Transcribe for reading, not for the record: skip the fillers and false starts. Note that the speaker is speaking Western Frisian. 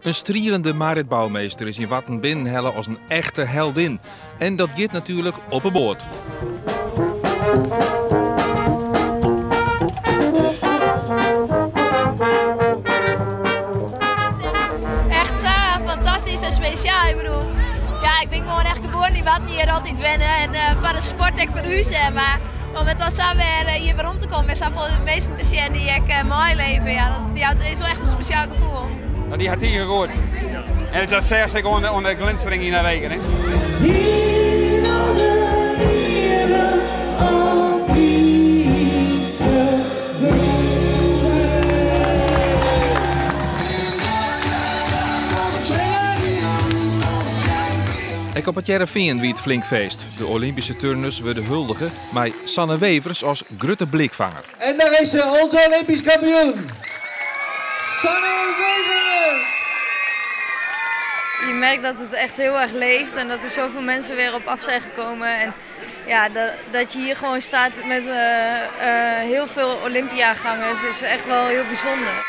In strielende Marit Bouwmeester is yn Warten binnenhelle as in echte heldin. En dat giet natuerlik op 'e boat. Echt sa fantastysk en spesjaal. Ik bedoel, ja, ik bin gewoan echt geboren yn Warten, hjir altyd wenne en foar de sport ek ferhuze. Mar om it dan sa wer hjir werom te kommen en safolle minsken te sjen dy't ek meileve, ja, dat jout is wol echt in spesjaal gefoel. No, dy hat tige goed. En dat seachst ek oan de glinstering yn har eagen. Hè? Ek op It Hearrenfean wie it flink feest. De Olympyske turners wurde huldige mei Sanne Wevers as grutte blikfanger. En daar is ze, onze Olympisch kampioen, Sanne Wevers! Je merkt dat het echt heel erg leeft en dat er zoveel mensen weer op af zijn gekomen. En ja, dat je hier gewoon staat met heel veel Olympiagangers is echt wel heel bijzonder.